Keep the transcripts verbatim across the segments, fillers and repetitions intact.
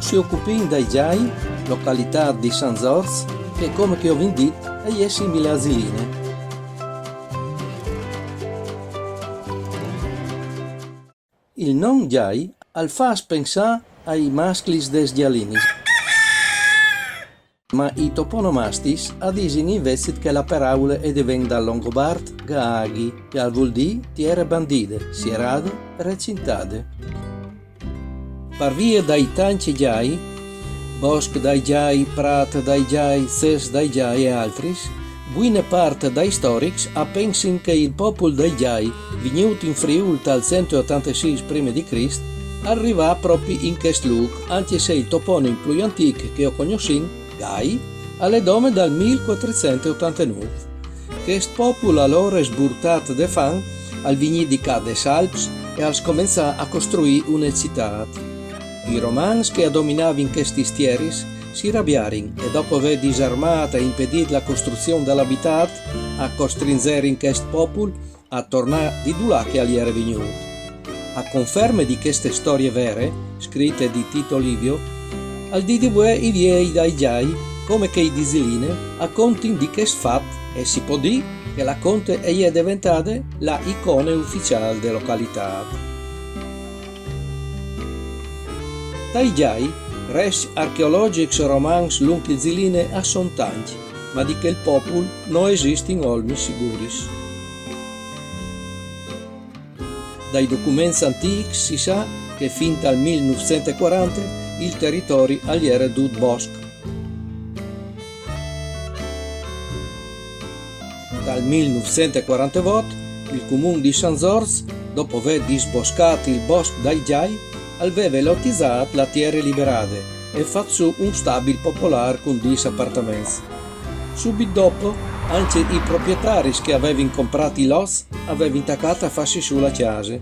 Si ocupìn dai Giai, localitât di San Zorç, che, come che o vin dit, e je simile a Ziline. Il non Giai al fâs pensâ ai masclis des gjalinis. Ma i toponomastis a disin invezit che la peraule e devent dal longobart gaaghi, che al vûl dî tiere bandide, sierade, recintade. Par vie dai tancj Giai, Bosc dai Giai, Prât dai Giai, Cês dai Giai e altris, buine part dai storics a pensin che il popul dai Giai, vignût in Friûl tal cent e otantesîs prime di Crist, al rivà propi in chest lûc, ancje se il toponim plui antîc che o cognossìn, Gai, al è dome dal mil cuatricent e otantenûf. Chest popul alore sburtât de fam al vignì di ca des Alps e al scomençà a costruî une citât. I Romans che a dominavin chestis tieris si rabiarin e, dopo vê disarmât e impedît la costruzion dal abitât, a costrinzerin chest popul a tornâ di dulà che al jere vignût. A conferme di cheste storie vere, scrite di Tito Livio, al dì di vuê i viei dai Giai, come che i di Ziline, a contin di chest fat e si pò dî che la conte e je deventade la icone uficiâl de localitât. Tai Giai, rescj archeologjics romans lunc il Ziline a son tancj, ma di chel popul no esistin olmis siguris. Dai documents antîcs si sa che fin tal mil nûfcent e cuarante il teritori al jere dut bosc. Dal mil nûfcent e cuarantevot il comun di San Zorç, dopo vê disboscât il bosc dai Giai, al veve lotizât la tiere liberade e fat sù un stabil popolâr cun dîs apartaments. Subit dopo, ancje i proprietaris che a vevin comprât i lots a vevin tacât a fâsi sù la cjase.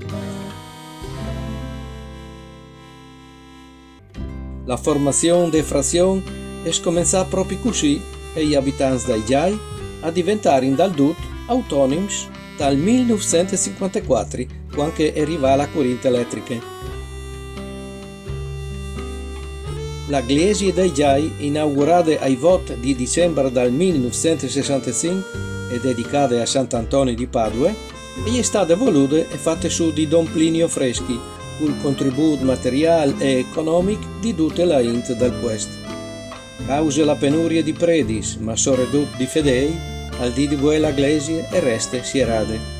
La formazion de frazion e scomençà propi cussì e i abitants dai Giai a diventarin dal dut autonims dal mil nûfcent e cincuantecuatri, cuant che e rivà la curint eletriche. La glesie dai Giai, inaugurade ai vot di dicembar dal mil nûfcent e sessantecinc e dedicade a Sant Antoni di Padue, e je stade volude e fate sù di don Plinio Freschi, cul contribût materiâl e economic di dute la int dal puest. Cause la penurie di predis, ma soredut di fedêi, al dì di vuê la glesie e reste sierade.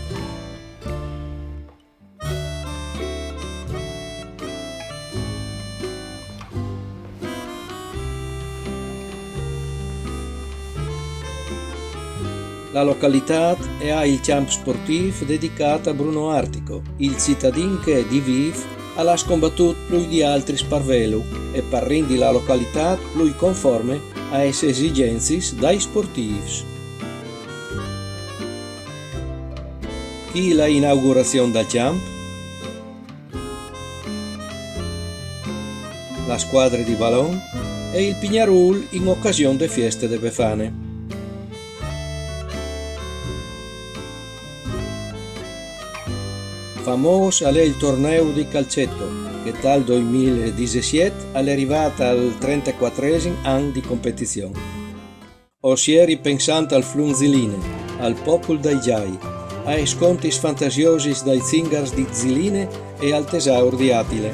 La localitât e à il cjamp sportîf dedicât a Bruno Artico, il citadin che di vîf al à scombatût plui di altris par vêlu e par rindi la localitât plui conforme aes esigjenzis dai sportîfs. Chi la inaugurazion dal cjamp? La scuadre di balon e il Pignarûl in ocasion de fieste de Befane. Famôs al è il torneu di calcetto, che tal doi mil e disesiet al è rivât al trentecuatresim an di competizion. O sieri pensant al flum Ziline, al popul dai Giai, aes contis fantasiosis dai zingars di Ziline e al tesaur di Atile.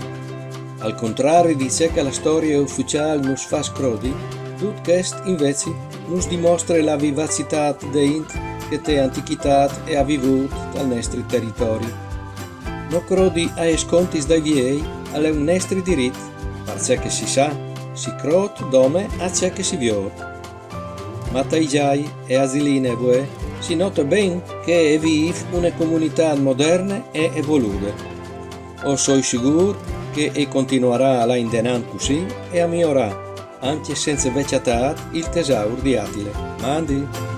Al contrari di ce che la storie uficiâl nus fâs crodi, dut chest, invezit, nus dimostre la vivacitât de int che te antichitât e à vivût tal nestri teritori. No crodi aes contis dai viei al è un nestri dirit, parcè che si sa, si crôt dome a ce che si viôt. Ma tai Giai e a Ziline vuê si note ben che e vîf une comunitât moderne e evolude. O soi sigûr che e continuarà a lâ indenant cussì e a miorâ, ancje cence vê cjatât il tesaur di Atile. Mandi!